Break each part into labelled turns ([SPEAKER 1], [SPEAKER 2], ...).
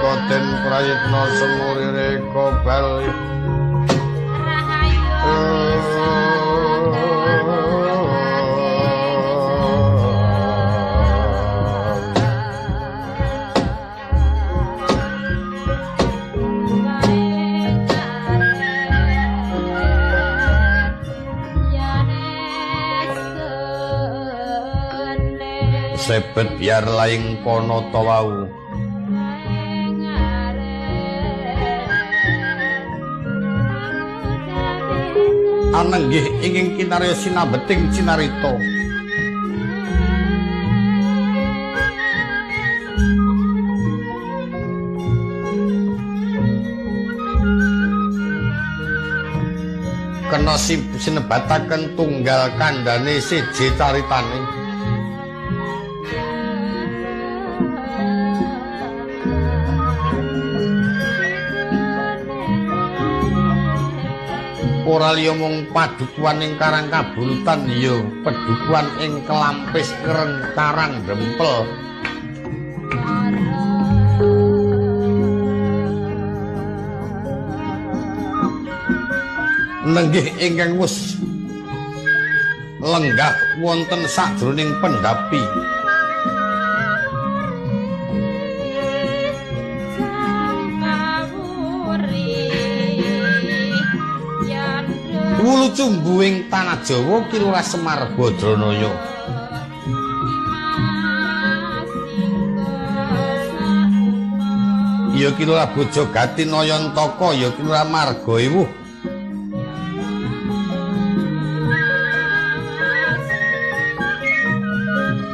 [SPEAKER 1] Nalika den prayitna semurire kobal sebet biar laing kono to wau. Anenggih ingin kinarya sinabeting cinarita. Kena sinebataken tunggal kandhane siji caritane. Ora liya mung padukuhan ing Karang Kabulutan ya pedukuhan ing Kelampis Kereng Karang Dempel. Nenggih ingkang wus lenggah wonten sajroning pendhapi. Wulu cumbu ing tanah Jawa Ki Lurah Semar Badranaya. Ya Ki Lurah Bojogati Nayantaka, ya Ki Lurah Marga Ewuh.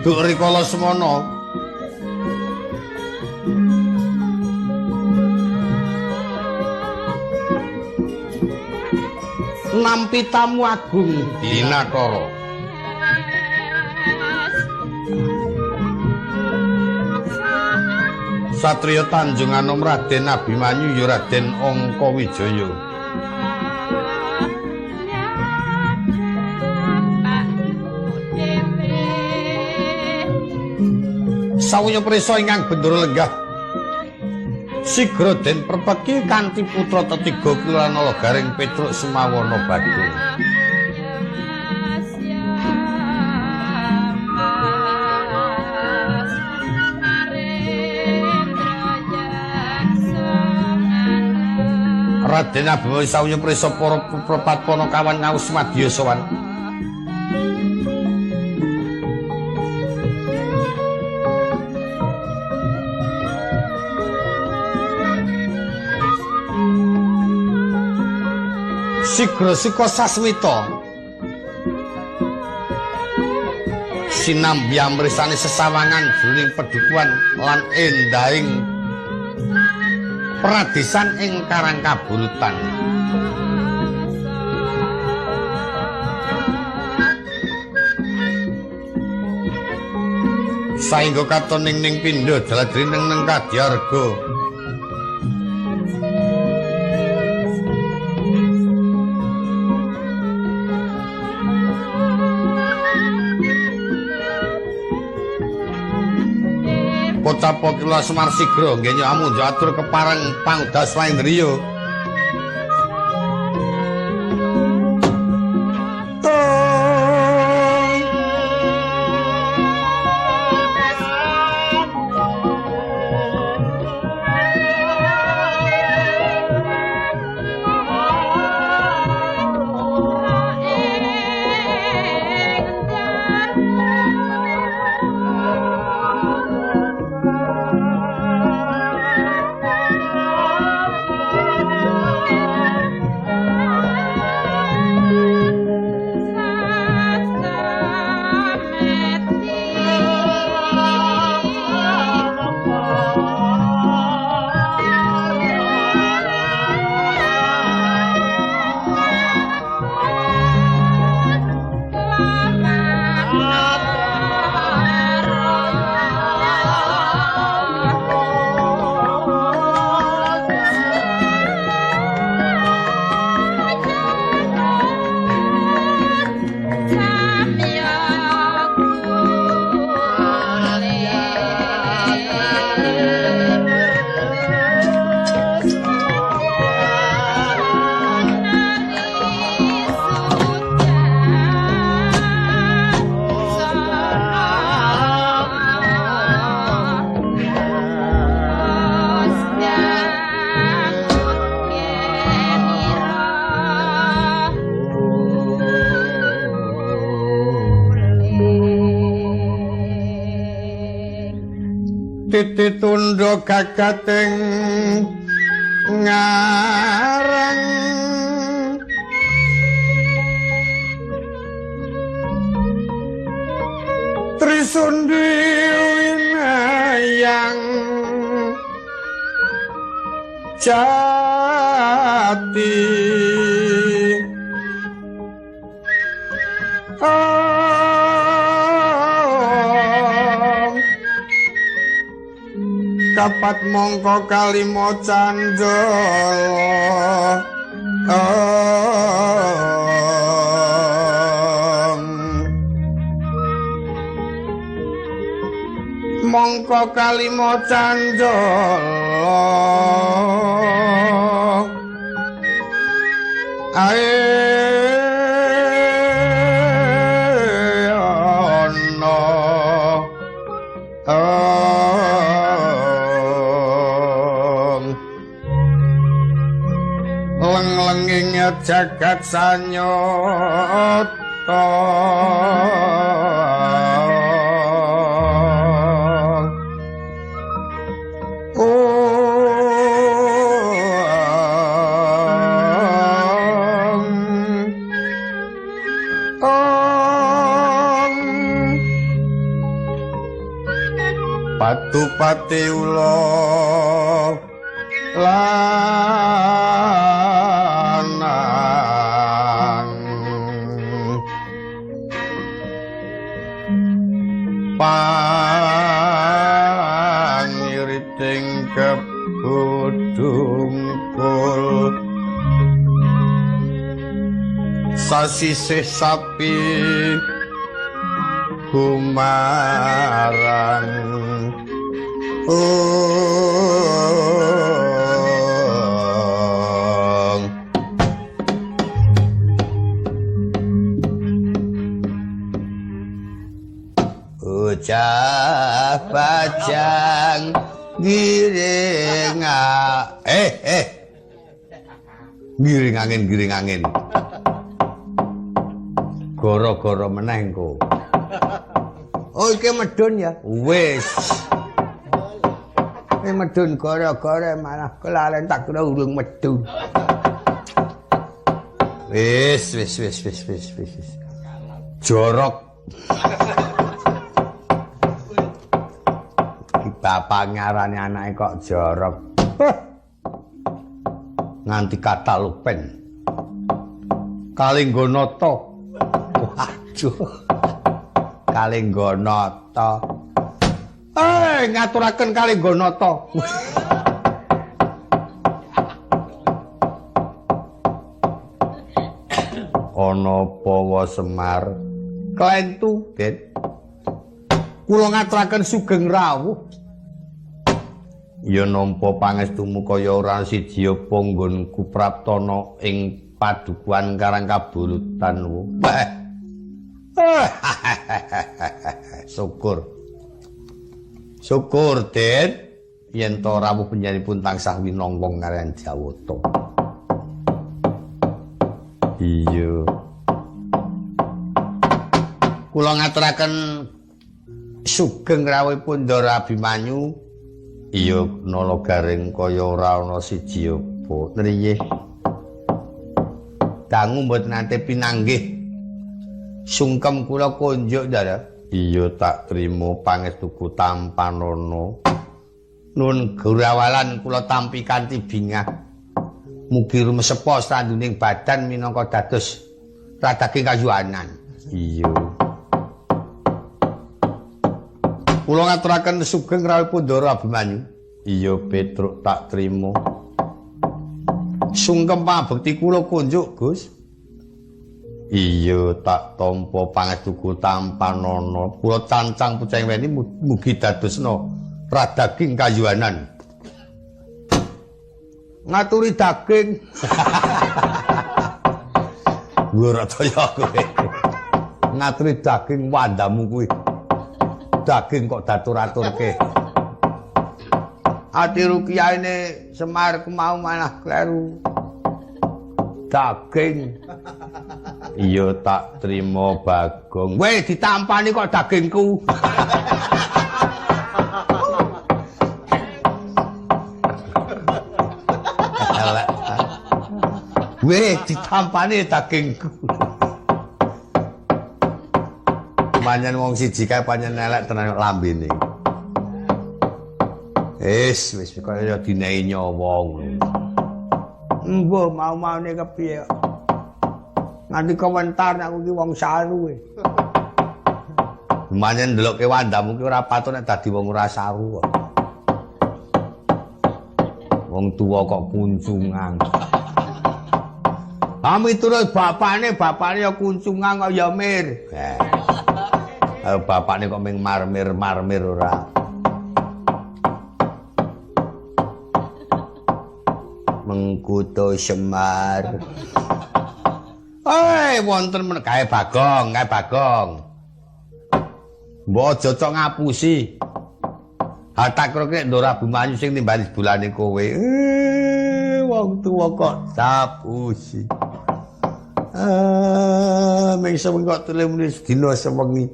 [SPEAKER 1] Duk rikala semana nampi tamu agung Dinakara. Satriya Tanjung Anom Raden Abimanyu ya Raden Angkawijaya. Sawunya prisa ingkang bendara lenggah sigra den perpeki kanthi putra tetiga Ki Lurah Nala Gareng Petruk Semawana Bagong. Raden Abimanyu sawunya prisa para prepat panakawan ngaus madya sowan. Sigra suka sasmita sinambi amrisane sesawangan jroning pedukuhan lan endahing pradesan ing Karang Kabulutan. Saengga katon ning pindha jaladri neng kadyarga. Pocapo Ki Lurah Semar sigra nggenya amundha atur kepareng pangudhas Waindriya. Tundha gagating ngarang Trisundi winayang jati. Kapat mongko kalima candala. Mongko kalima candala. Ae ana leng-lenging jagat sanyata. Patu-pati ula lanang pangiriting kebudungkul sasisih sapi gumarang. Bocah bajang giring giring angin, giring angin. Goro-goro meneh engko. Oh iki medun ya. Wis. Ini medun gara-gara malah kelalen tak kira urung medun. Wis wis wis wis wis wis. Jorok. Ki bapak ngarani anake kok jorok. Nganti katalupen. Kalinggonata. Waduh. Kalinggonata. Ngaturaken Kalinggonata. Ana pawa Semar klentu, Den. Kula ngaturaken sugeng rawuh. Ya nampa pangestumu kaya ora siji apa nggonku praptana ing padukuhan Karangkabulutan. Syukur. Syukur, Den, yen to rawuh panjenenganipun tansah winangka kaliyan Jawata. Iya. Kula ngaturaken sugeng rawuhipun Ndara Abimanyu. Iya, nala garing kaya ora ana siji apa. Nriye? Dangu mboten nate pinanggih. Sungkem kula konjuk, Ndara. Iya, tak trimo pangestuku tampanana. Nun gurawalan kula tampi kanthi bingah. Mugi rumesepa sanduning badan minangka dados radaging kayuwanan. Iya. Kula ngaturaken sugeng rawuhipun Ndara Abimanyu. Iya, Petruk, tak trimo. Sungkem pangabekti kula kunjuk, Gus. Iya, tak tampa pangestuku tampanana. Kula cancang puceng weni mugi dadosna radaging kayuwanan. Ngaturi daging. Ngurata kowe. Ngaturi daging wandamu kuwi. Daging kok datur-aturke. Ati rukiyaene Semar ku mau malah kleru. Daging. Iya, tak trimo Bagong. Weh, ditampani kok dagingku. Weh, ditampani dagingku. Pancen wong siji kae pancen elek tenan lambene. Wis, wis kaya dinehi nyawa ngono. Mbuh mau-maune kepiye. Nganti komentar aku ki wong saru e. Pancen ndelokke wandamu ki ora patut nek dadi wong ora saru kok. Wong tuwa kok kuncungan. Miturut bapakne, bapakne ya kuncungan kok ya mir. Bapakne kok ming marmir-marmir ora. Mengkuto Semar. Hei, wonten men kae Bagong, kae Bagong. Mbok aja cok ngapusi. Ha tak kira nek Ndara Abimanyu sing nimbali bulane kowe. Wong tuwa kok sapusi. Ming sewengi kok tulimuni sedina sewengi.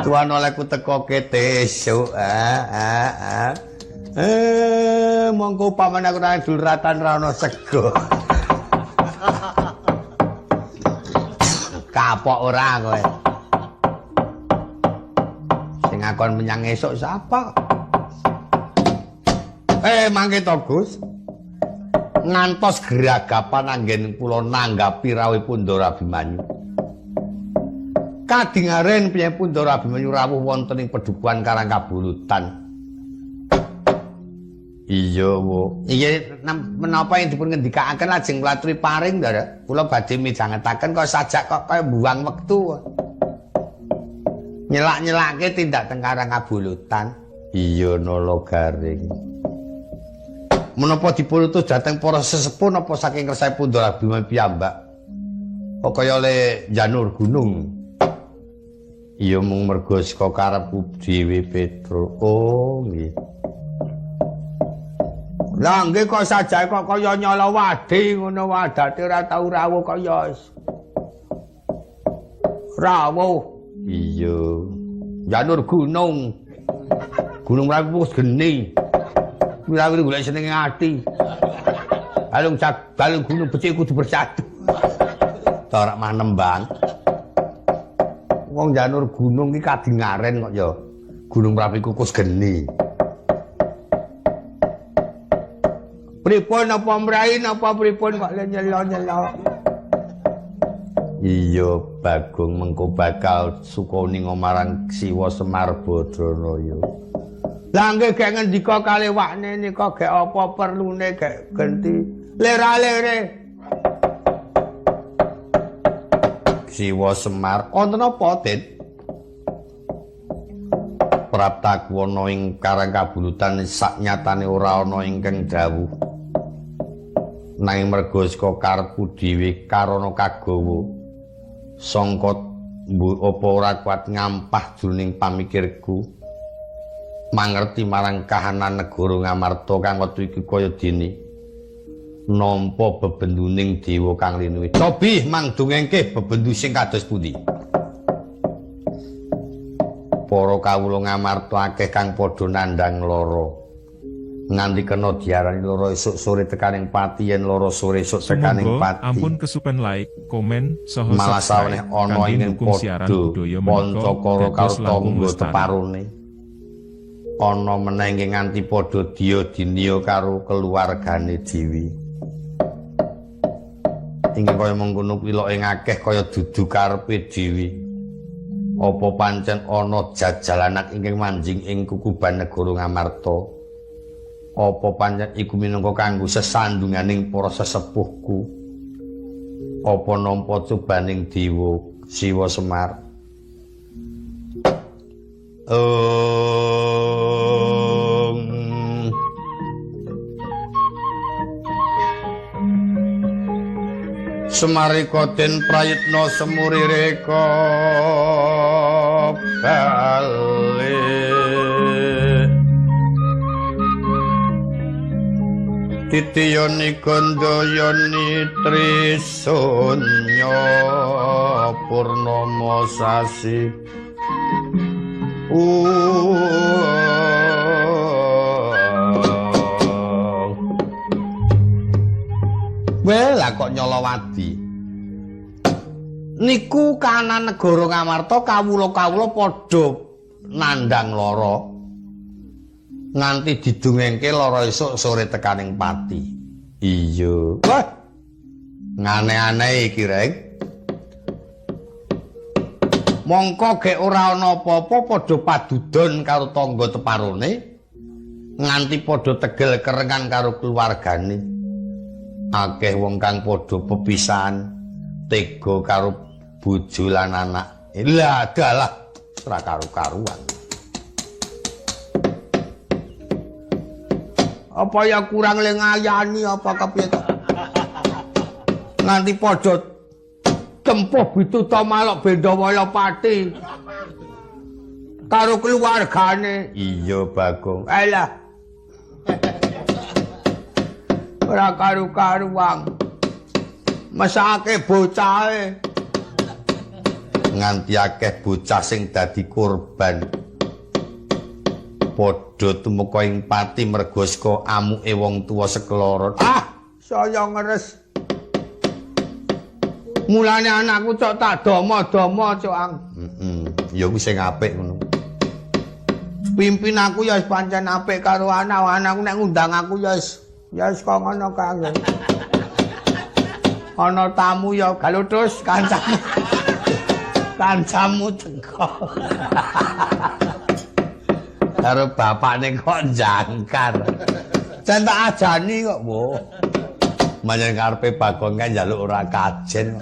[SPEAKER 1] Tuan olehku teko ketesuk. Mongko paman aku nang dulratan ra ono sego. Kapok ora kowe. Sing ngakon menyang esuk sapa? Mangke to, Gus. Ngantos geragapan anggen kula nanggapi rawuhipun Ndara Abimanyu. Kadingaren piyambakipun Ndara Abimanyu rawuh wonten ing pedukuhan Karang Kabulutan. Iya, Bu. Iya, menapa yang dipun ngendikaaken lajeng kula aturi paring, Ndara? Kula badhe midhangetaken kok sajak kok kaya buang wektu. Nyelak-nyelake tindak teng Karang Kabulutan. Iya, Nala Garing. Menapa dipun utus dhateng para sesepuh napa saking kersanipun Ndara Abimanyu piyambak? Kok kaya le janur gunung. Iya, mung mergo saka karepku dhewe, Petro. Oh, nggih. Lah nggih kok sajake kok kaya nyala wadi ngono wadate ora tau rawuh kaya rawuh. Iya. Janur gunung. Gunung Merapi wis geni. Merapi golek senenge ati. Balung balung gunung becik kudu bersatu. Ora mah nembang. Wong janur gunung iki kadingaren kok ya. Gunung Merapi kukus geni. Pripun apa mrai napa pripun kok nyelo-nyelo. Iya, Bagong mengko bakal suka ninga marang Siwa Semar Badranaya. Lah nggih gek ngendika kalih wakne nika gek apa perlune gek genti lera-lere. Siwa Semar wonten apa, Den? Praptakuwana ing Karang Kabulutan saknyatane ora ana ingkang dawuh. Nanging merga saka karepku dhewe karana kagawa sangka apa ora kuat ngampah jroning pamikirku mangerti marang kahanan negara Ngamarta kang wektu iki kaya dene nampa bebenduning dewa kang linuwih. Cobi mang dongengke bebendu sing kados pundi? Para kawula Ngamarta akeh kang padha nandhang lara. Nganti kena diarani lara esuk sore tekaning pati yen lara sore esuk tekaning pati.
[SPEAKER 2] Ampun kesupen like, komen, saha
[SPEAKER 1] malah
[SPEAKER 2] subscribe
[SPEAKER 1] saweneh ana
[SPEAKER 2] kangge
[SPEAKER 1] ing
[SPEAKER 2] ndukung siaran
[SPEAKER 1] padha
[SPEAKER 2] budaya menika
[SPEAKER 1] panca kara
[SPEAKER 2] dados
[SPEAKER 1] karo
[SPEAKER 2] langkung
[SPEAKER 1] tangga
[SPEAKER 2] lestari.
[SPEAKER 1] teparone. Ana meneh ing nganti padha diya diniya karo keluargane dhewe. Ingkang kaya mengkono kuwi lok ing akeh kaya dudu karepe dhewe. Apa pancen ana jajalanak ingkang manjing ing kukuban negara Ngamarta? Apa pancen iku minangka kanggo sesandunganing para sesepuhku? Apa nampa cobaning dewa Siwa Semar? Semarika den prayitna semurireka balik. Titiyoni gandayani trisunya purnama sasi. Weh, lah kok nyolowadi. Niku kahanan negara Ngamarta kawula-kawula padha nandhang lara. Nganti didongengke lara esuk sore tekaning pati. Iya. Wah. Ngane-ane iki, Reng. Mongko gek ora ana apa-apa padha padudon karo tangga teparone nganti padha tegel kerengan karo keluargane. Akeh wong kang padha pepisahan tega karo bojo lan anak. Lah dalah ora karu-karuan. Apa ya kurang le ngayani apa kepiye to? Nganti padha tempuh bituta malok Bendawaya pati karo keluargane. Iya Bagong. Alah. Ora karu-karuan. Mesake bocahe. Nganti akeh bocah sing dadi korban. Padha tumeka ing pati mergo saka amuke wong tuwa sekloron. Ah, saya ngeres. Mulane anakku cok tak domo-domo cok ang. Heeh. Ya kuwi sing apik ngono. Pimpin aku ya wis pancen apik karo anak, anakku nek ngundang aku ya wis kok ngono kae. Ana tamu ya galutus kancamu. Kancamu teko. Karo bapakne kok jangkar. Jan tak ajani kok, wo. Manjen karepe Bagong kan njaluk ora kajen.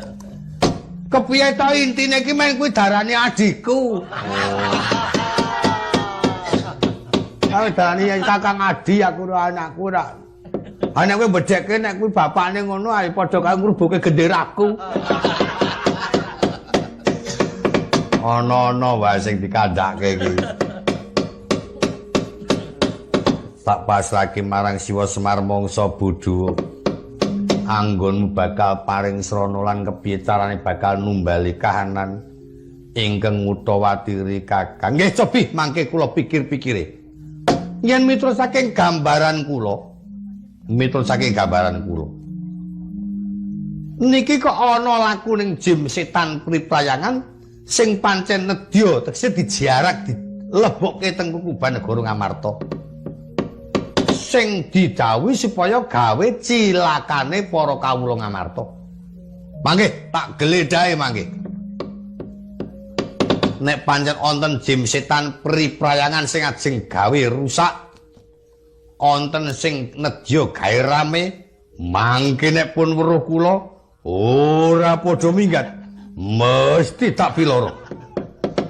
[SPEAKER 1] Kepiye to intine iki men kuwi darane adhiku. Oh. Kalau darane Kakang Adi aku ora anakku ora. Nek kowe bedhekke nek kuwi bapakne ngono ae padha karo ngrubuke genderaku. Ana-ana wae sing dikandhake iki. Tak pasrahke marang Siwa Semar mangsa bodho. Anggonmu bakal paring srana lan kepiye carane bakal numbali kahanan ingkang ngutawatiri Kakang. Nggih cobi mangke kula pikir-pikire. Yen mitra saking gambaran kula, mitra saking gambaran kula. Niki kok ana laku ning jim setan priprayangan sing pancen nedya tegese dijarak dilebokke teng kukuban negara Ngamarta. Sing didhawuhi supaya gawe cilakane para kawula Ngamarta. Mangke tak gledhahe mangke. Nek pancen wonten jim setan priprayangan sing ajeng gawe rusak, wonten sing nedya gawe rame, mangke nek pun weruh kula ora padha minggat, mesti tak piloro.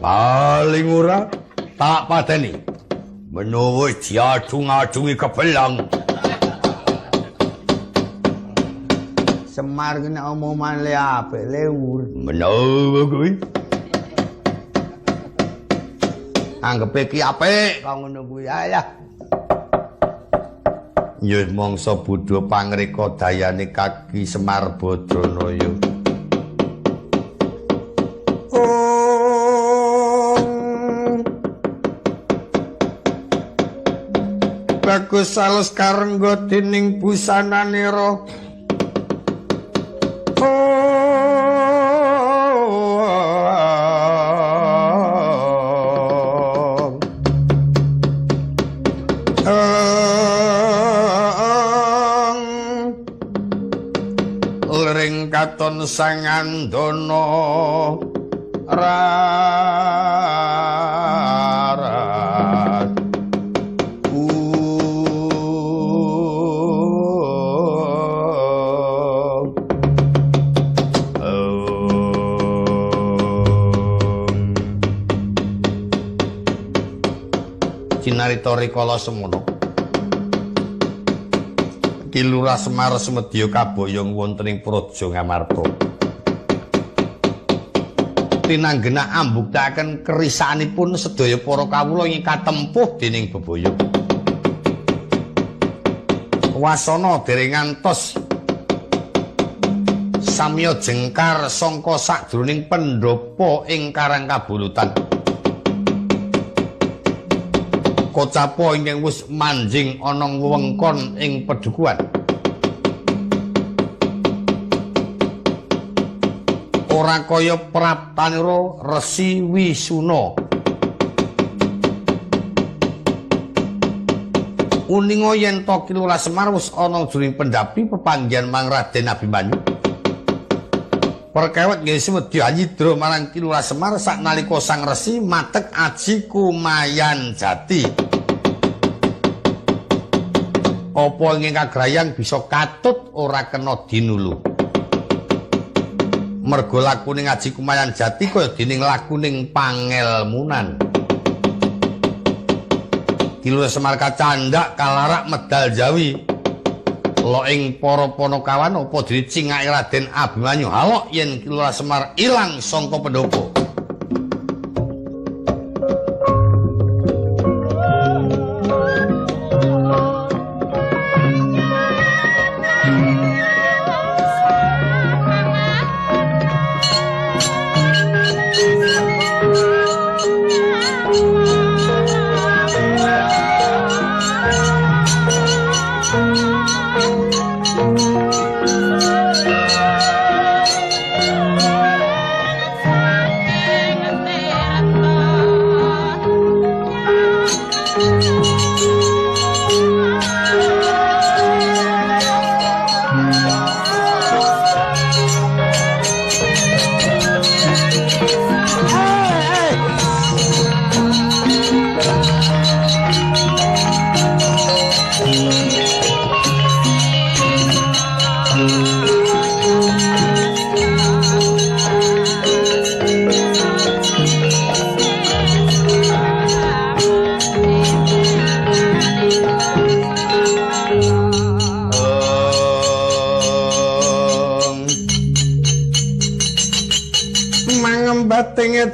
[SPEAKER 1] Paling ora tak padeni. Menawa diadung-adungi kebelang. Semar kena omongan le apik lewur. Menawa kuwi. Anggepe ki apik kok ngono kuwi. Alah. Ya mangsa bodho pangreka dayane kaki Semar Badranaya. Bagus alus karengga dening busananira. Lering katon sangandana rarat. Cinarita rikala semono Ki Lurah Semar Semedya kaboyong wonten ing Praja Ngamarta. Tinanggena ambuktakaken kerisanipun sedaya para kawula ing katempuh dening bebaya. Wasana dereng ngantos samya jengkar sangka sajroning pendhapa ing Karang Kabulutan. Kocapa ingkang wis manjing ana wewengkon ing pedukuhan. Ora kaya praptanira Resi Wisuna. Uninga yen to Ki Lurah Semar wis ana jroning pendhapi pepanggihan marang Raden Abimanyu. Perkewet nggih semedya nyidra marang Ki Lurah Semar saknalika sang resi matek aji kumayan jati. Apa ing kagrayang bisa katut ora kena dinulu. Merga lakuning aji kumayan jati kaya dening lakuning pangelmunan. Ki Lurah Semar kacandak kalarak medal jawi. Lo ing para panakawan apa dene cingake Raden Abimanyu halok yen Ki Lurah Semar ilang sangka pendopo.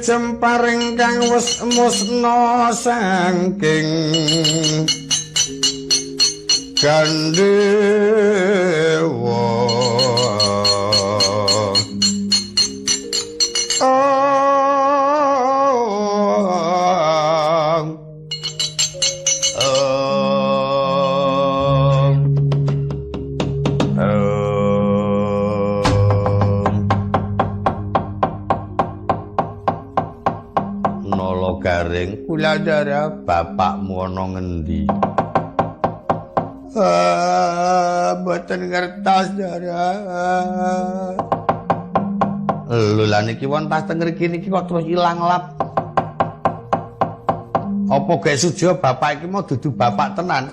[SPEAKER 1] Jemparing kang wis musna saking Gandewa. Garing kula dara bapakmu ana ngendi? Mboten ngertos dara. Lho lha niki wonten tas teng mriki niki kok terus ilang lap. Apa gek suja bapak iki mau dudu bapak tenan?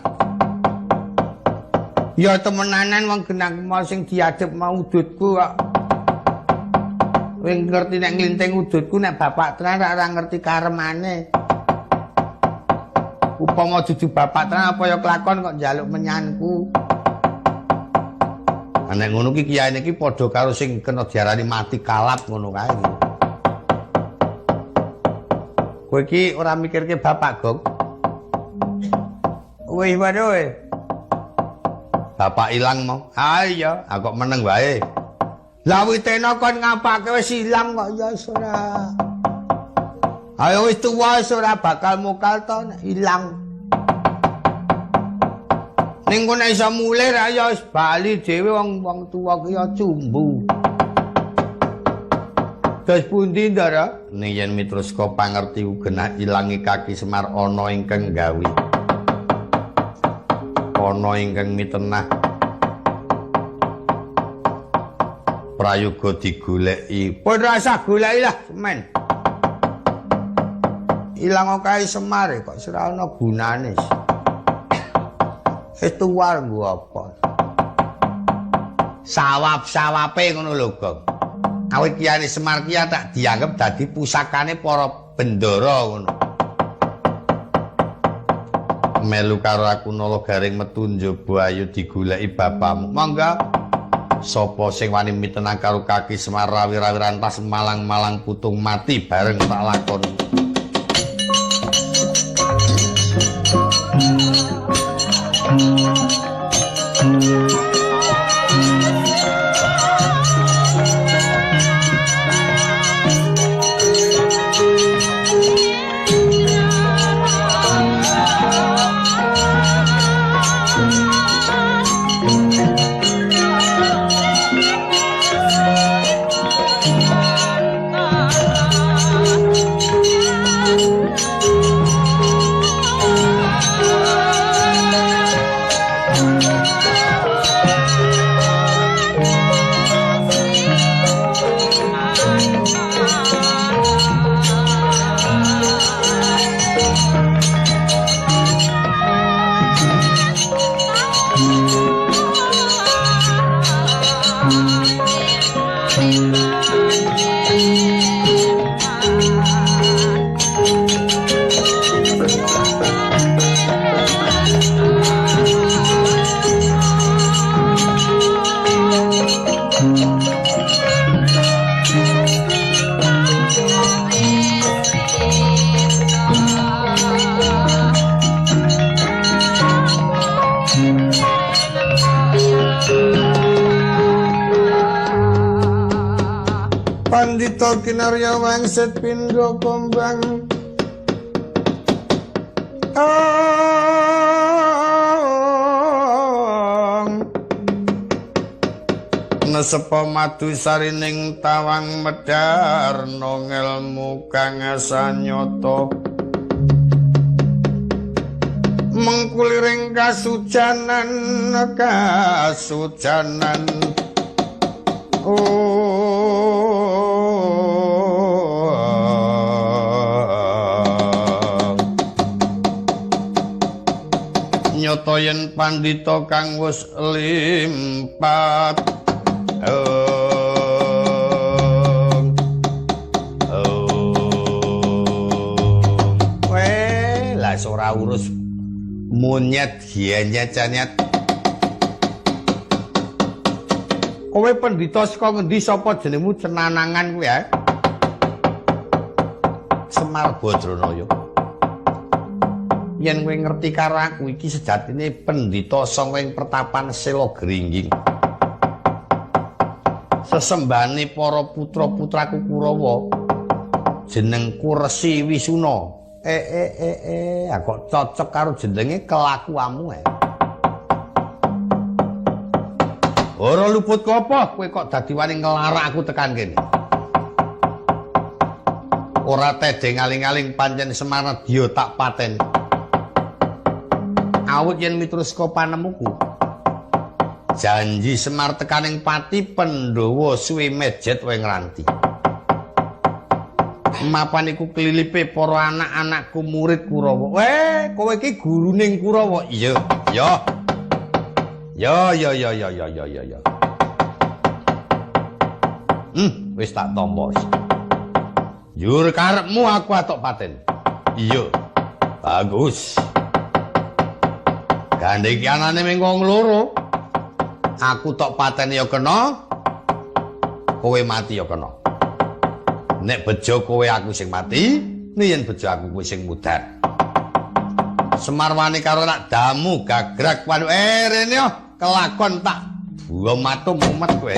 [SPEAKER 1] Ya temenanan wong genang mau sing diadep mau udutku kok. Kowe ngerti nek nglinting udutku nek bapak tenan ora ngerti karemane. Upama dudu bapak tenan apa ya kelakon kok njaluk menyanku. Nek ngono ki kiyaine iki padha karo sing kena diarani mati kalap ngono kae. Kowe iki ora mikirke bapak, Gong. Wih, waduh. Bapak ilang mau. Ah iya, aku kok meneng wae. Lah witena kon ngapake wis ilang kok ya ora. Ayo wis tuwa wis ora bakal mokal to nek ilang. Ning kono iso mulih ra ya wis bali dhewe wong tuwa ki ya cumbu. Dos pundi Ndara? Ning yen mitruska pangerti genah ilange kaki Semar ana ingkang gawe. Ana ingkang mitenah. Prayoga digoleki. Pun rasah goleki lah, semen. Ilang kae Semar kok ora ana gunane. Wis tuwa nggo apa? Sawap-sawape ngono lho, Gong. Awit kiyane Semar ki tak dianggep dadi pusakane para bendara ngono. Melu karo aku Nala Garing metu njaba ayo digoleki bapakmu. Monggo. Sapa sing wani mitenang karo kaki Semar rawi-rawi rantas malang-malang putung mati bareng tak lakoni. Pandita kinarya wangsit pindha kembang. Nesepa madu sarining tawang medharna ngelmu kang asanyata. Mengkuliring kasujanan kasujanan. Nyata yen pandhita kang wis limpat. Weh, lah ora urus monyet gienyet-nyet. Kowe pendhita saka ngendi, sapa jenengmu, cenanangan kowe ya? Semar Badranaya. Yen kowe ngerti karo aku iki sejatine pendhita saka ing pertapan Sela Gringging. Sesembahane para putra-putraku Kurawa, jenengku Resi Wisuna. Kok cocok karo jenenge kelakuanmu e. Ora luput apa kowe kok dadi wani nglarak aku tekan kene. Ora tedhe ngaling-aling pancen Semar nedya tak paten. Awit yen miturut saka panemuku, janji Semar tekaning pati Pandhawa suwe mejet wae ngranti. Mapan iku klilipe para anak-anakku murid Kurawa. Weh, kowe iki guruning Kurawa. Iya, ya. Ya ya ya ya ya ya ya ya. Wis tak tampa. Njur karepmu aku atok paten. Iya. Bagus. Gandhe iki anane mung wong loro. Aku tok paten ya kena, kowe mati ya kena. Nek bejo kowe aku sing mati, yen bejo aku kowe sing mudhar. Semar wani karo tak damu gagrak wanu rene yo kelakon tak buwa matum mumet kowe.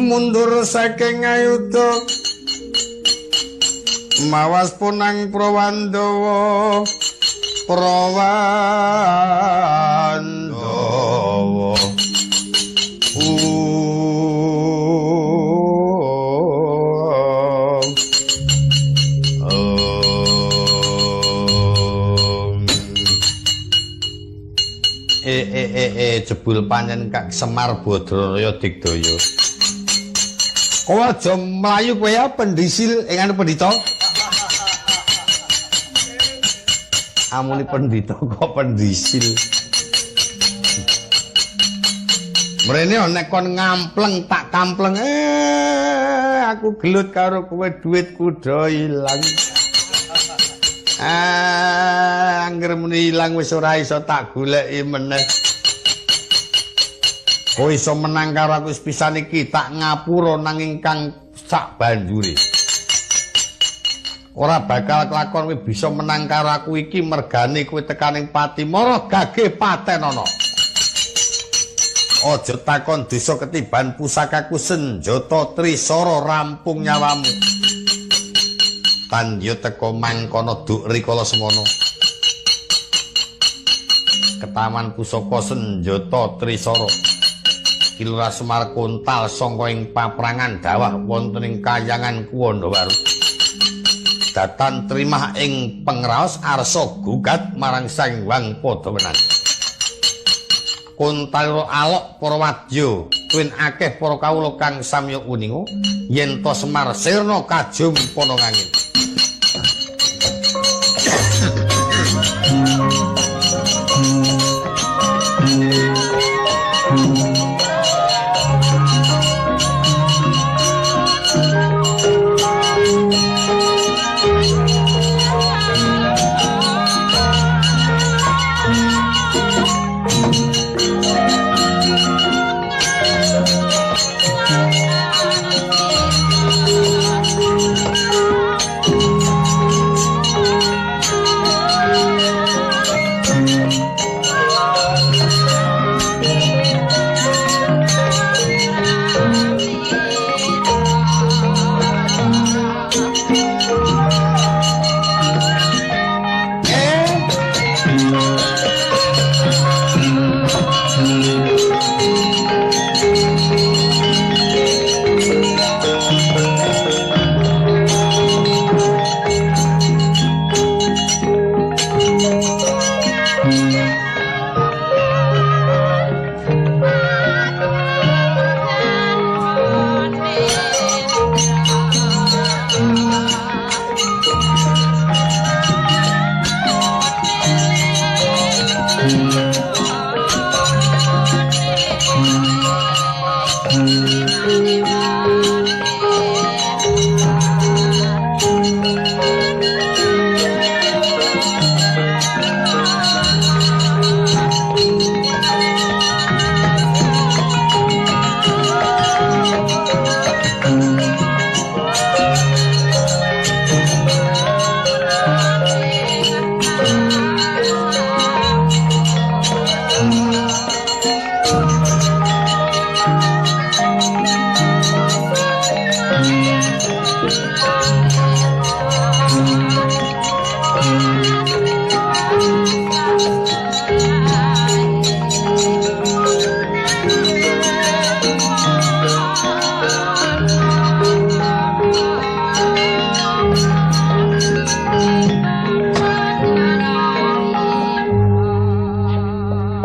[SPEAKER 1] Mundur saking ayuda mawas punang Prawandawa Prawandawa. Jebul pancen Kak Semar Badranaya Digdaya. Kowe aja mlayu kowe ya pendisil ing anu pendhita. Amune pendhita kok pendisil. Mrene nek kon ngampleng tak kampleng. Aku gelut karo kowe duitku do ilang. Angger muni ilang wis ora iso tak goleki meneh. Kowe iso menang karo aku pisan iki tak ngapura nanging kang sak banjure. Ora bakal kelakon kowe bisa menang karo aku iki mergane kowe tekaning pati mara gage patenono. Aja takon dosa ketiban pusakaku senjata Trisara rampung nyawamu. Tandya teka mangkono duk rikala semono. Ketaman pusaka senjata Trisara. Ki Lurah Semar kontal sangka ing paprangan dawah wonten ing kayangan Kuwandawaru. Datan trimah ing pengraos arsa gugat marang Sang Hyang Padawenan. Kontal alok para wadya tuwin akeh para kawula kang samya uninga yen to Semar sirna kajum panangangin.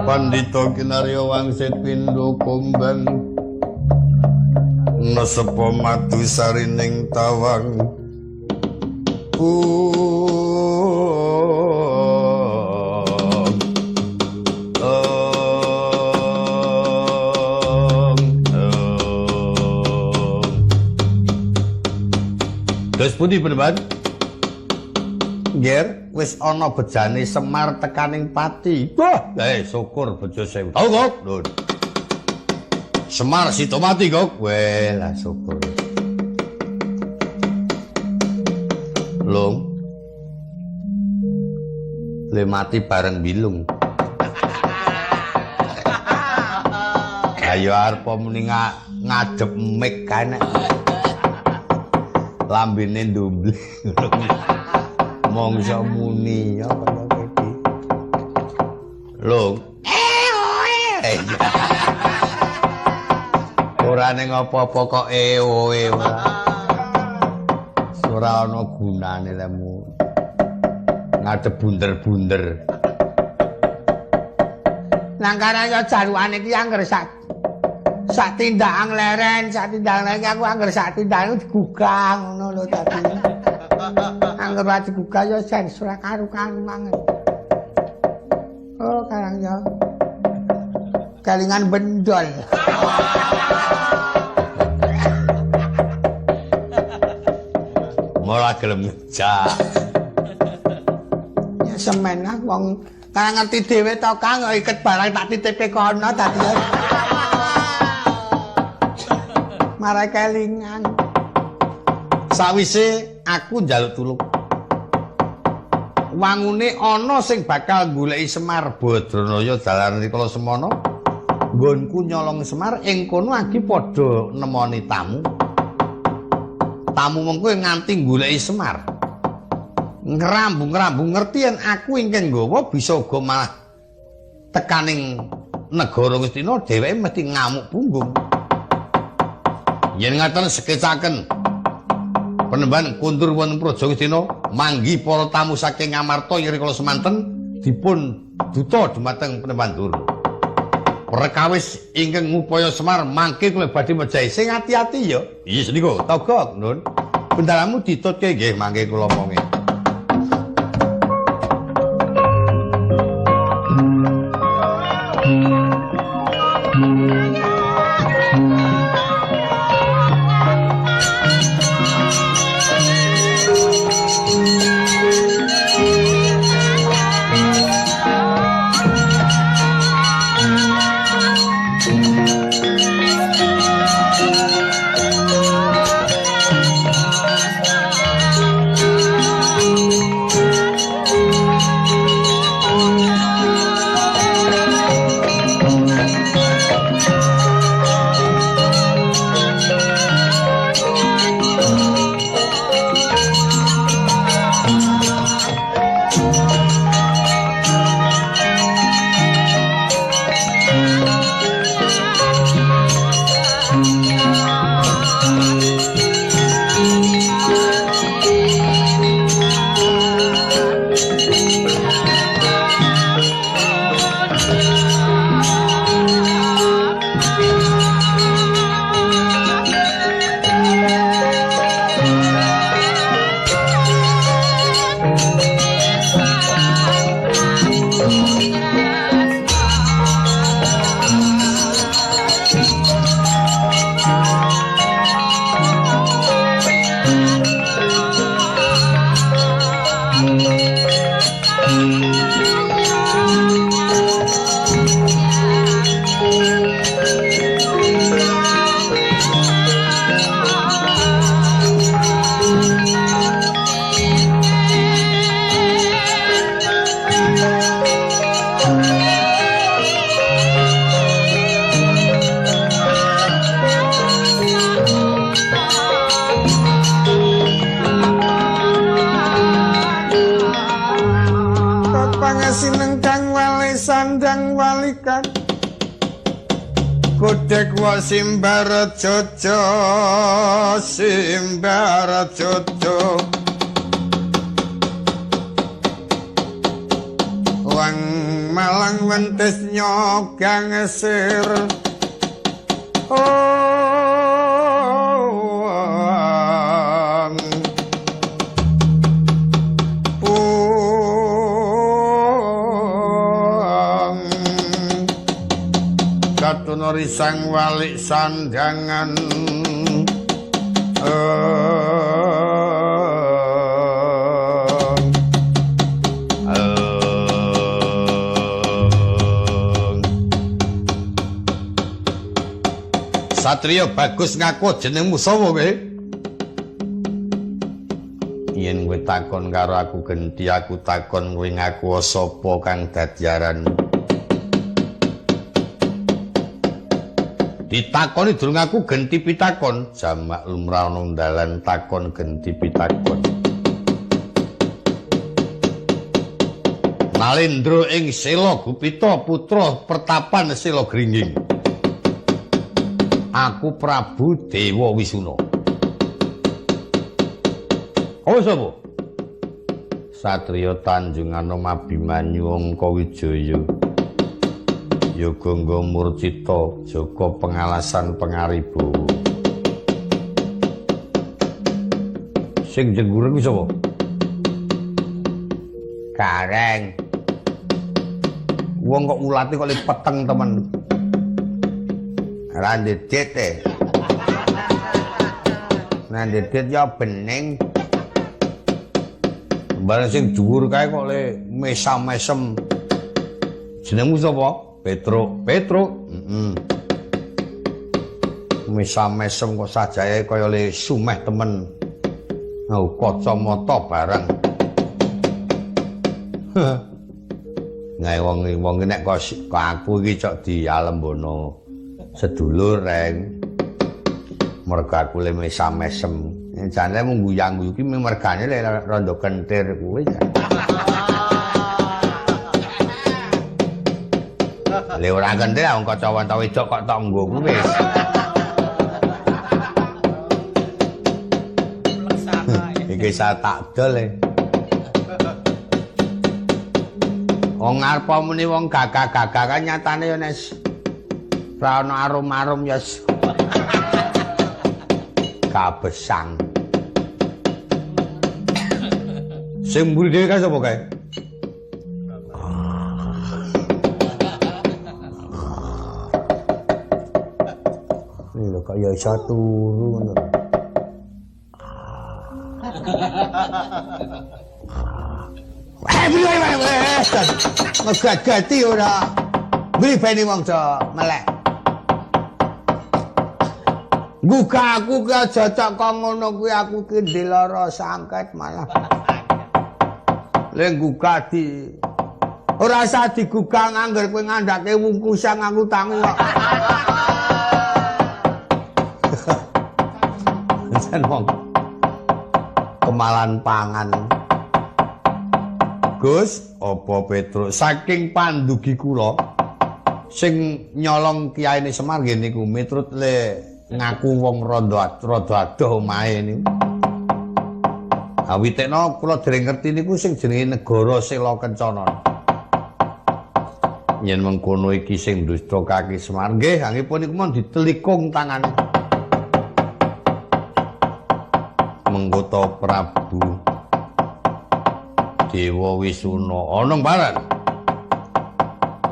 [SPEAKER 1] Pandita kinarya wangsit pindha kumbang nesepa madu sarining tawang. Terus pundi peneban? Nger, wis ana bejane Semar tekaning pati. Wah, syukur bejo sewu. Tau kok, Nun. Semar sida mati kok. Weh, lah syukur. Lung. Le mati bareng bilung. Ayo arep muni ngadep mik kae nek. Lambene ndumbli. Mongso muni ya kaya iki. Lung. Ora ning apa-apa kok eoe ora. Ora ana gunane lemu. Ngadep bunder-bunder. Langkaran ya jalukane iki angger sak tindakan leren, sak tindakan leren aku angger sak tindakan digugah ngono lho dadi. Angger ora digugah ya jan ora karu-karuan. Oh, karang ya. Kalingan bendol. Ora gelem ngejak. Ya semen lah wong karang ngerti dhewe to Kang, iket barang tak titipe kono dadi. Marai kelingan. Sawise aku njaluk tulung. Wangune ana sing bakal goleki Semar Badranaya dalan rikala semono. Nggonku nyolong Semar ing kono agi padha nemoni tamu. Tamu mengko nganti goleki Semar. Ngrambung-ngrambung ngerti yen aku ingkang nggawa bisa uga malah tekaning negara Ngastina dheweke mesti ngamuk punggung. Yen ngaten sekecaken penemban kundur wonten Praja Ngastina manggi para tamu saking Ngamarta ing rikala semanten dipun duta dumateng penemban Durna. Perkawis ingkang ngupaya Semar mangke kula badhe mejahi sing ati-ati ya. Iya sendika, togok, Nun. Bendaramu ditutke nggih mangke kula omongi. Kodhek wa simbar jojo simbar jojo wang malang wentes nyogang sir Risang walik sandangan Satria bagus ngaku jenengmu sapa kowe? Yen kowe takon karo aku genti, aku takon kowe ngaku sapa kang dadi aranmu? Ditakoni durung aku genti pitakon, jamak lumrah ana dalan takon genti pitakon. Nalendra ing Sela Gupita putra pertapan Sela Gringging. Aku Prabu Dewa Wisuna. Kowe sapa? Satriya Tanjunganom Abimanyu Angkawijaya. Ya Gangga Murcita Jaka pengalasan pengaribawa. Sing jengureng kuwi sapa? Gareng. Wong kok ulate kok peteng temen. Ora ndedit e. Nah ndedit ya bening. Bareng sing dhuwur kae kok le mesam-mesem. Jenengmu sapa? Petruk. Petruk. Heeh. Mesam-mesem kok sajae kaya le sumeh temen. Oh, kacamata bareng. Nah, wong nek kok aku iki cok dialembono sedulur reng. Mergo aku le mesam-mesem. Jane mung guyang-guyu ki mergane le rondo kentir kuwi. Le ora kentir wong kacamata wedok kok tok nggo kuwi. Iki saya tak dol e. Wong arep muni wong gagah-gagah kan nyatane ya nek ora ana arum-arum ya kabesang. Sing mburi dhewe kae sapa kae? Lho kok ya iso turu ngono. Ngegat-gati ora. Mribeni wong do melek. Gugah aku ki aja cok kok ngono kuwi aku ki ndelara sangket malah. Le gugah di ora usah digugah ngangger kowe ngandhake wungkusan aku tangi kok. Jan wong kemalan pangan. Gus, apa Petruk saking pandugi kula sing nyolong kiyaine Semar nggih niku miturut le ngaku wong rada adoh omahe niku. Ha witekno kula dereng ngerti niku sing jenenge negara Sela Kencana. Yen mengkono iki sing dusta kaki Semar nggih angipun niku mon ditelikung tangane. Menggota Prabu Dewa Wisuna ana baran.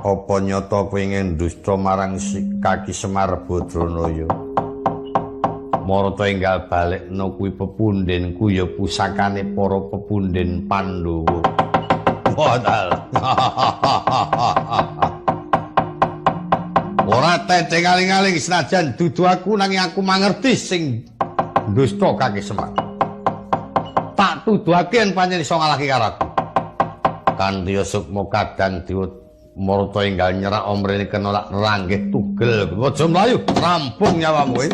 [SPEAKER 1] Apa nyata kowe dusta marang kaki Semar Badranaya? Marata enggal balekno kuwi pepundhenku ya pusakane para pepunden Pandhawa. Bodal. Ora tedheng aling-aling senajan dudu aku nanging aku mangerti sing dusta kaki Semar. Tak tuduhake yen pancen iso ngalahke karo aku. Kanthi sukma kadang diwut marata enggal nyerak omrene kena lak ranggih tugel. Aja mlayu, rampung nyawamu kowe.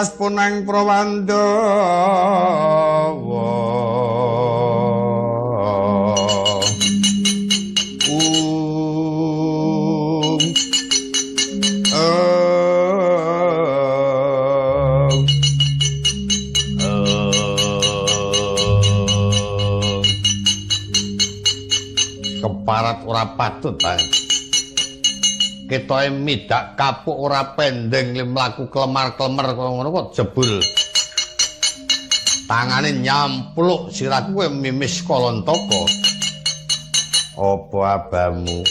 [SPEAKER 1] Telas punang Prawandawa. Keparat ora patut bae. Ketoke midak kapuk ora pendeng le mlaku klemar-klemer kaya ngono kok jebul. Tangane nyampluk sirahku kowe mimis kalontaka. Apa abamu?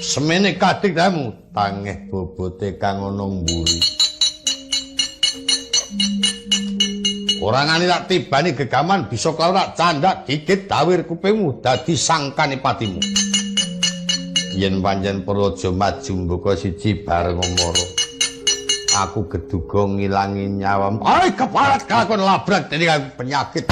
[SPEAKER 1] Semene kadik damu tangeh bobote kang ana mburi. Ora ngani tak tibani gegaman bisa karo tak candhak gigit dawir kupingmu dadi sangkane patimu. Yen pancen praja maju mbaka siji bareng Amara. Aku geduga ngilangi nyawa. Ai keparat kelakon labrak dene penyakit.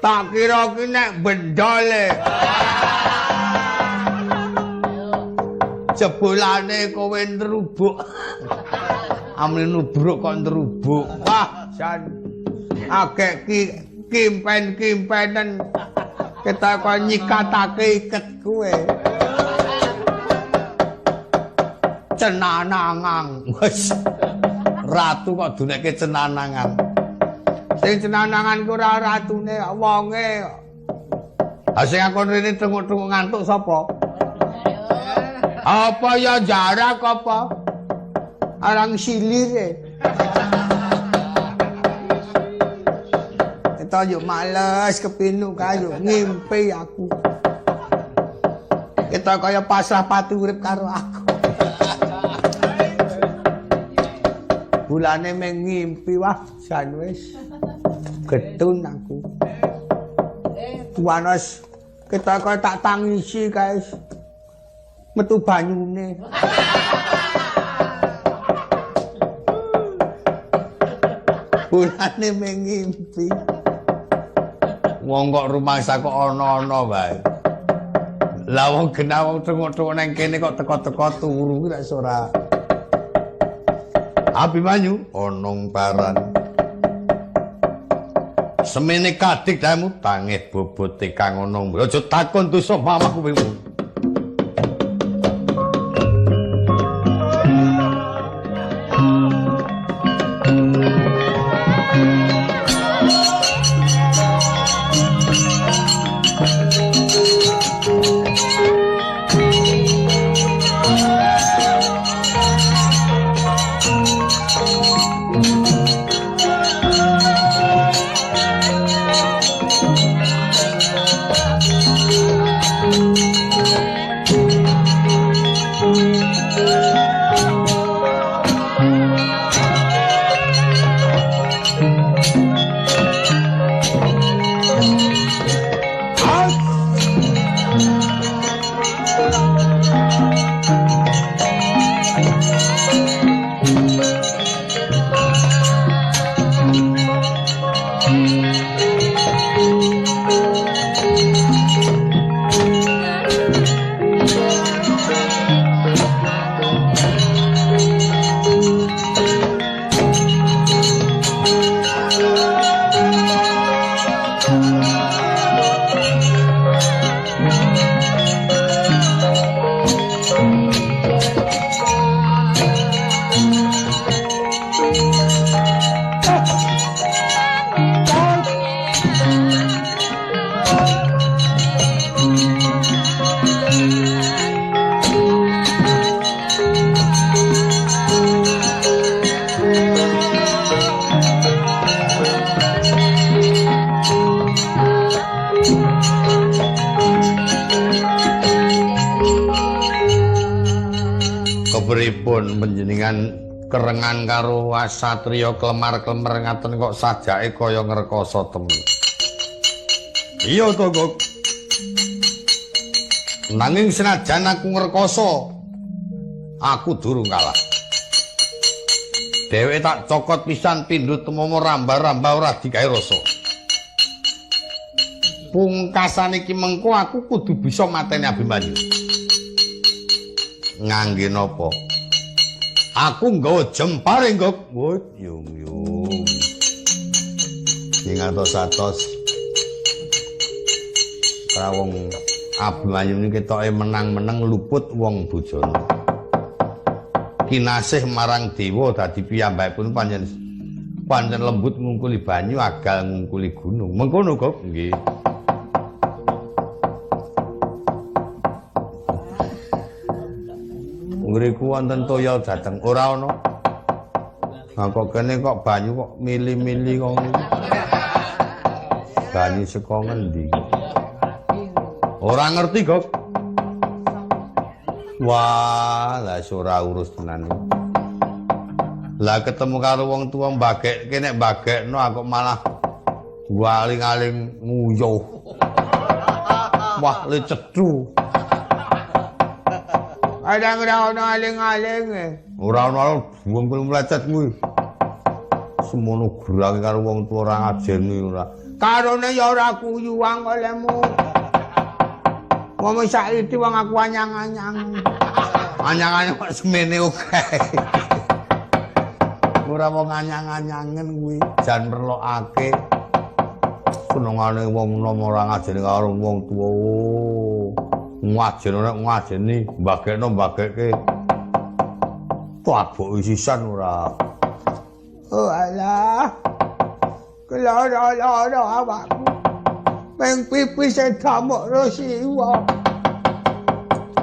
[SPEAKER 1] Tak kira ki nek bendole. Jebulane kowe nrubuk. Amne nubruk kok nrubuk. Wah, jan akeh ki kimpen-kimpenen. Kita kok nyikatake iket kowe. Cenanangan. Wes. Ratu kok duneke cenanangan. Sing cenanangan ku ora ratune wonge. Ha sing aku rene thenguk-thenguk ngantuk sapa? Apa ya jarak apa? Arang silire. Kita yo males kepinuk kae yo ngimpi aku. Kita kaya pasrah pati urip karo aku. Bulane meng ngimpi wah jan wis. Getun aku. Tuanos kita kaya tak tangisi guys. Metu banyune. Bulane meng ngimpi. Wong kok rumangsa kok ana-ana wae. Lah wong genah wong thenguk-thenguk nang kene kok teko-teko turu ki lek ora. Abimanyu onong paran. Semene kadik damu tangeh bobote kang ana. Aja takon dosa mamah kupingmu. Kepripun panjenengan kerengan karo satriya klemar-klemer ngaten kok sajake kaya ngrekoso temen. Iya to, Gok. Nanging senajan aku ngrekoso, aku durung kalah. Dheweke tak cokot pisan pindho temomo rambah-rambah ora digawe rasa. Pungkasan iki mengko aku kudu bisa mateni Abimanyu. Ngangge napa? Aku nggawa jempare nggo. Wut yung yung. Ing atos-atos. Ora wong Abimanyu niki ketoke menang-meneng luput wong bojone. Kinasih marang dewa dadi piyambakipun pancen pancen lembut ngungkuli banyu agal ngungkuli gunung. Mengkono kok nggih. Ngriku wonten toya jateng ora ana. Lah kok kene kok banyu kok mili-mili kok ngene. Banyu saka ngendi? Ora ngerti kok. Wah, lah ora urus tenan. Lah ketemu karo wong tuwa mbagekke nek mbagekno aku malah waling-aling nguyuh. Wah, le cethu.
[SPEAKER 3] Ada ora ono aling-aling.
[SPEAKER 1] Ora ono wong kuwi mlecet kuwi. Semono gerange karo wong tuwa ora ngajeni ora.
[SPEAKER 3] Karone ya ora kuyuwang olehmu. Wong saiki wong aku anyang-anyang.
[SPEAKER 1] Anyang-anyang kok semene akeh. Ora wong anyang-anyangen kuwi jan merlokake. Senengane wong nom ora ngajeni karo wong tuwa. Ngajeni nek ngajeni, mbagekno mbagekke. Taboki sisan ora.
[SPEAKER 3] Oh alah. Keloro-loro awakku. Meng pipis damuk Rosiwa.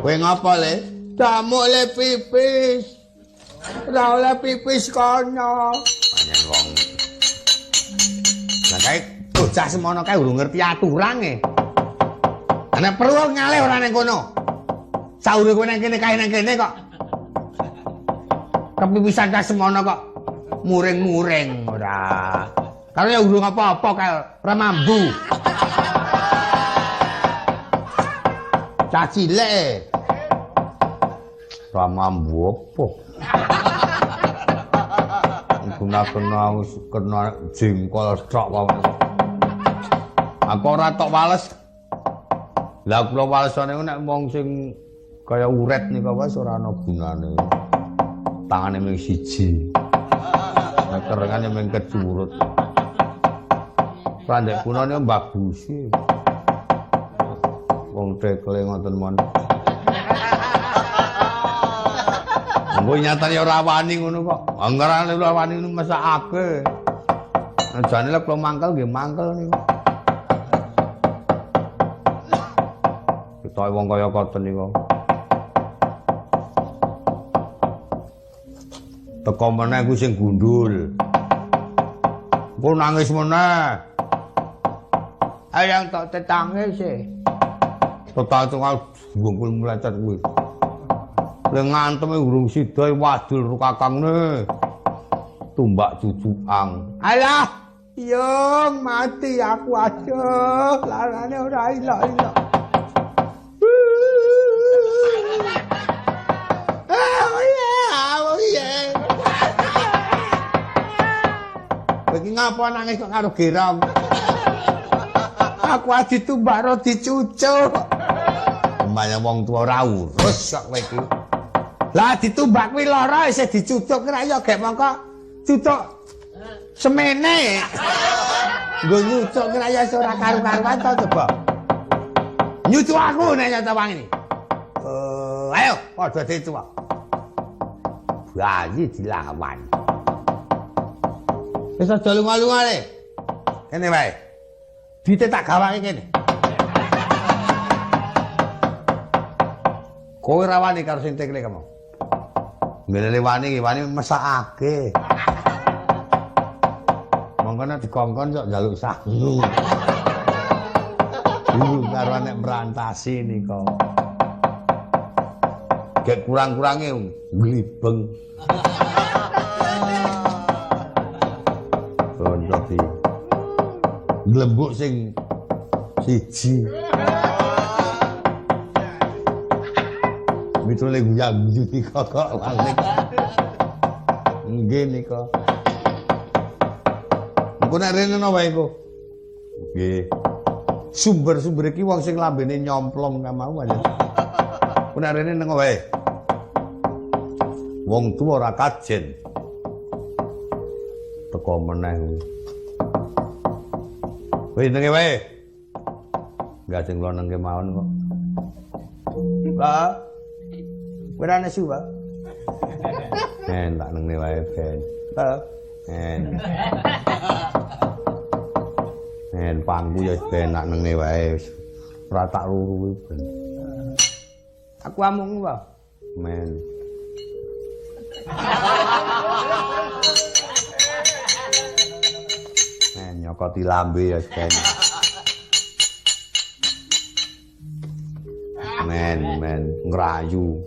[SPEAKER 1] Kowe ngapa, Le?
[SPEAKER 3] Damuk le pipis. Ora oleh pipis kono.
[SPEAKER 1] Pancen wong. Lah kae bocah semono kae urung ngerti aturan e. Nek perlu ngalih ora ning kono. Saure kowe nang kene kae nang kene kok. Kepipisan kae semono kok muring-muring ora. Karo ya urung apa-apa kae ora mambu. Cah cilik. Ora mambu apa? Guna-guna kena jengkol tok wae. Aku ora tok wales. Lah kula walesane nek wong sing kaya uret nika wis ora ana gunane. Tangane mung siji. Nek kerengane mung kecurut. Prandek punane mbagusi. Wong tekle ngoten mon. Engko nyatane ora wani ngono kok. Anggerane ora wani ngono mesakake. Jane lek kula mangkel nggih mangkel niku. Ketoke wong kaya koten niku. Teko meneh kuwi sing gundul. Engko nangis meneh.
[SPEAKER 3] Ayang tok tetangis e.
[SPEAKER 1] Tetang wong mlecet kuwi. Le nganteme urung sida wadul ro kakangne. Tumbak cucukan.
[SPEAKER 3] Alah, yung mati aku aja. Larane ora ilok-ilok.
[SPEAKER 1] Kowe iki ngapa nangis kok karo gerong?
[SPEAKER 3] Aku adi tumbak ro dicucuk.
[SPEAKER 1] Umpamane wong tuwa ora urus kok kowe iki.
[SPEAKER 3] Lah ditumbak kuwi lara isih dicucuk kira ya gek mongko cucuk semene. Nggo nyucuk kira ya ora karu-karuan to coba.
[SPEAKER 1] Nyucuk aku nek nyata wangine. Ayo padha dicucuk. Bayi dilawan. Wis aja lunga-lunga le. Kene wae. Duite tak gawake kene. Kowe ora wani karo sing tekle kamu. Ngelele wani iki wani mesakake. Mongko nek dikongkon kok njaluk sangu. Iku karo nek merantasi nika. Gek kurang-kurange glibeng. Ronto di glembuk sing siji. Mitule guyang-guyu nika kok walik. Nggih nika. Engko nek rene wae engko. Nggih. Sumber-sumber iki wong sing lambene nyomplong ka mau aja. Ku nek rene neng wae. Wong tuwa ora kajen. Teko meneh kuwi. Kowe nenge wae. Enggak sing kula nengke mawon kok. Pak. Kowe ora nesu, Pak. Tak nenge wae ben. Pak. En. En pangku ya ben tak nenge wae wis. Ora tak luru ben.
[SPEAKER 3] Aku amung, Pak.
[SPEAKER 1] Men. Nyokoti lambe ya ben. Men ngrayu.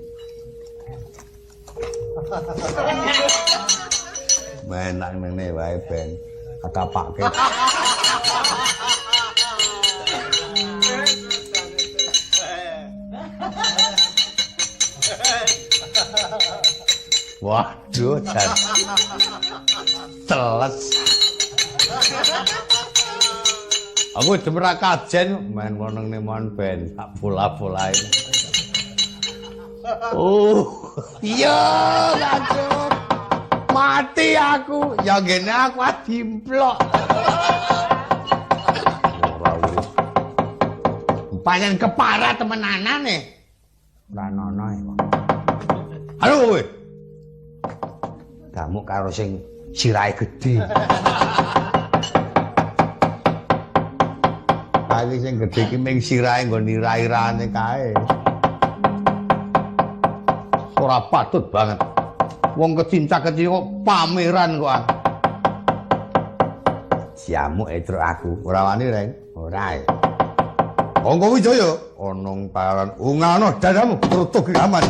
[SPEAKER 1] Men tak ngene wae ben. Akapake. Waduh, jan. Teles. Aku jemra kajen main woneng nemon ben tak bola-bolae. Oh,
[SPEAKER 3] iya, kacau. Mati aku. Ya ngene aku dimplok.
[SPEAKER 1] Ora urip.
[SPEAKER 3] Pancen kepara temenanane. Ora nono e.
[SPEAKER 1] Halo kowe.
[SPEAKER 3] Gamuk karo sing sirahe gedhe.
[SPEAKER 1] Kae sing gedhe iki ming sirahe nggon ira-irane kae. Ora patut banget. Wong kecincak-kecil kok pameran kok.
[SPEAKER 3] Siamuk etruk aku.
[SPEAKER 1] Ora wani, Reng.
[SPEAKER 3] Ora.
[SPEAKER 1] Angga Wijaya ana paran ungano dadamu trutuh gaman.